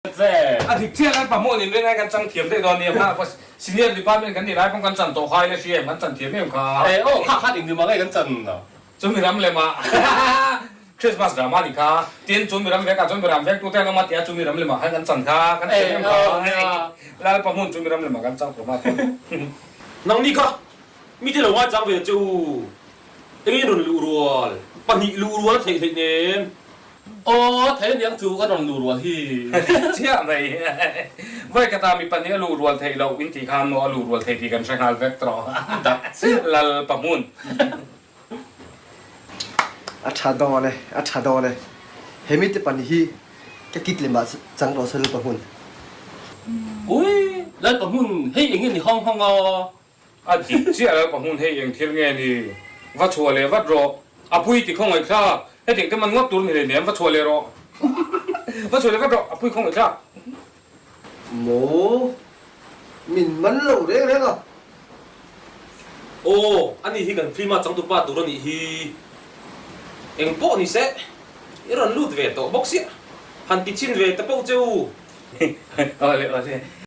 A dik chiah kan pahmuh nin ring ai kan chang thiam daih dawn nia hma pawh senior department kan nih lai pawh kan chan tawh kha ila hria em kan chan thiam em kha. E aw kha khan engdim ang e kan chan a. Chu miram lem ah Christmas drama nih kha tin chu miram vek ah chuan miram vek tute an awm a tia chu miram lem ah khan kan chan kha kan thiam em kha Lal pahmun chu miram lem ah kan chang tawh hma chuan. Nangni kha mite lo ngaichang ve che u engin rawn luh rual pahnih luh rual a theih hleih nem. Aw, thei aniang chu ka rawn luh rual hi. Chiah mai. Vawi kata mi pahnih a luh rual theih loh in tih khan maw a luh rual thei tih kan hre nghal vek tawh. Dak chiah. Lal Pahmun. A tha dawn e, a tha dawn e. He mite pahnih hi ka kit lem ah chang rawh se Lal Pahmun. Ui, Lal Pahmun, hei eng nge ni hawng hawng aw? A dik chiah lo pahmun hei eng thil nge ni? Va chhuah leh vat rawh. A pui ti khawngaih thlak. Hetiang te man ngawt tur ni hleinem va chhuah leh rawh. Va chhuah leh vat rawh a pui khawngaih thlak. Maw? Min man lo reng reng a. Aw, ani hi kan film a changtupa tur a nih hi. Eng pawh ni se, i rawn lut ve tawh bawk sia. Han ti chhin ve ta poh che u. Awle awle.